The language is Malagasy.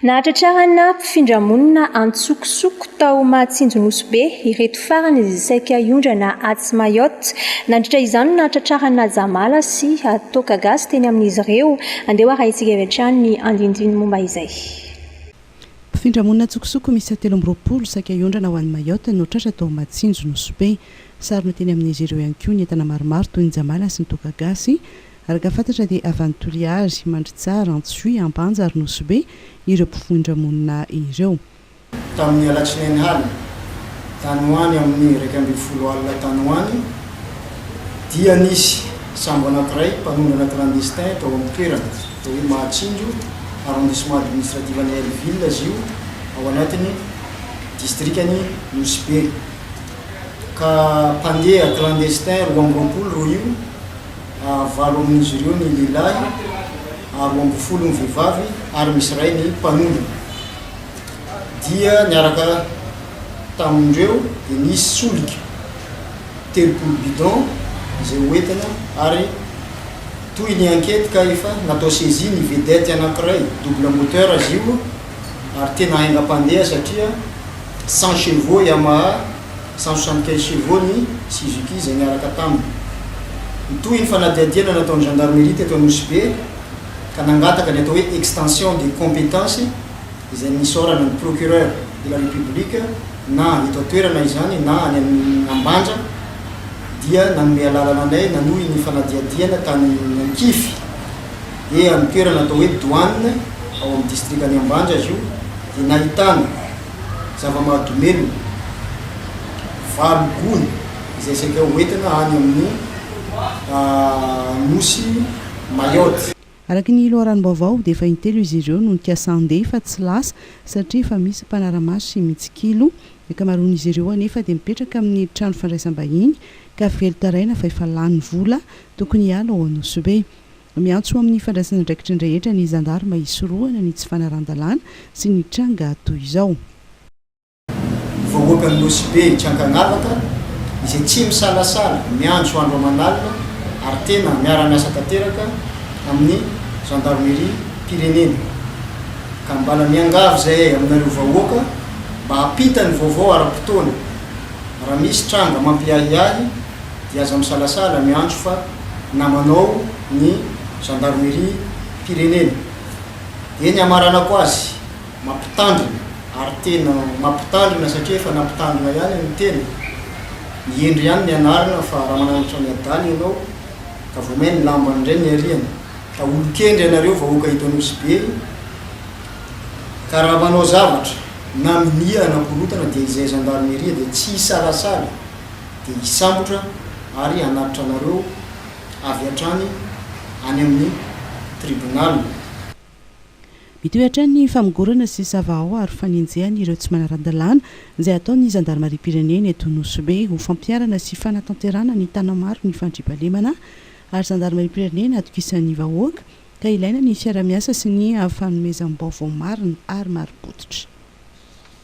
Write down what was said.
Nahatratrarana mpifindra-monina antsokosoko tao Mahatsinjo Nosy Be ireto farany izay saika hiondrana atsy Mayotte. Nandritra izany no nahatratrarana jamala sy toaka gasy teny amin'izy ireo. Andeha ho arahintsika avy hatrany ny andinindininy momba izay. Mpifindra-monina antsokosoko miisa 23 saika hiondrana ho any Mayotte no tratra tao Mahatsinjo Nosy Be. Sarona teny amin'izy ireo ihany koa ny entana maromaro toy ny jamala sy ny toaka gasy. Araka ny fantatra dia avy any Toliary, Mandritsara, Antsohihy, Ambanja ary Nosy Be ireo mpifindra-monina ireo. Tamin'ny alatsinainy halina, tany ho any amin'ny 11 alina tany ho any, dia nisy sambo anankiray mpanondrana clandestin tao amin'ny toerana atao hoe Mahatsinjo, arrondissement administratif an'i Hell-Ville izy io, ao anatin'ny distrikan'i Nosy Be. Ka mpandeha clandestin 22 ro io. Valo amin'izy ireo ny lehilahy, 12 ny vehivavy ary misy iray ny mpanondrana. Dia niaraka tamin'ireo dia nisy solika 30 bidon izay hoentina ary toy ny enquête ka efa natao saisie ny vedette anankiray double moteur izy io ary tena haingam-pandeha satria 100 chevaux Yamaha 175 chevaux ny Suzuki izay niaraka taminy. Nitohy ny fanadihadiana nataon'ny gendarmerie teto Anosibe ka nangataka ny atao hoe extension de compétence izay nisaorana ny procureur de la République na eto an-toerana izany na any Ambanja dia nanome alalana anay nanohy ny fanadihadiana tany Ankify dia amin'ny toerana atao hoe douane ao amin'ny distrikan'i Ambanja izy io dia nahitana zava-mahadomelina valo gony izay saika hoentina any amin'ny nosy Mayotte. Araka ny loharanom-baovao dia efa intelo izy ireo no nikasa handeha fa tsy lasa satria efa misy mpanara-maso sy mitsikilo. Ny ankamaroan'izy ireo anefa dia mipetraka amin'ny trano fandraisam-bahiny ka velon-taraina fa efa lany vola tokony hiala ao Anosibe. Miantso ho amin'ny fandraisana andraikitry ny rehetra ny zandarma hisorohana ny tsy fanarahan-dalàna sy ny tranga toy izao. Ny vahoakan'i Nosy Be tsy ankanavaka izay tsy misalasala miantso andro aman'alina ary tena miara-miasa tanteraka amin'ny zandarmeriam-pirenena. Ka mbala miangavy izahay aminareo vahoaka mba hampita ny vaovao ara-potoana raha misy tranga mampiahiahy dia aza misalasala miantso fa namanao ny gendarmerie pirenena. Dia ny hamaranako azy, mampitandrina ary tena mampitandrina satria efa nampitandrina ihany ny tena, ny hendry ihany ny anarina fa raha mananatra ny adala ianao ka vao may ny lambany indray ny ariana ka olon-kendry ianareo vahoaka eto Anosibe ka raha manao zavatra na minia anakorotana dia izay gendarmerie dia tsy hisalasala dia hisambotra ary hanatitra anareo avy hatrany any amin'ny tribunal. Mitohy hatrany ny famongorana sy savahao ary fanenjehana ireo tsy manaran-dalàna izay ataon'ny zandarimariam-pirenena eto Nosy Be ho fampiharana sy fanatanterahana ny tanamaro ny fandriampahalemana ary zandarimariam-pirenena atokisan'ny vahoaka ka ilaina ny fiarahamiasa sy ny fanomezam-baovao marina ary marim-pototra.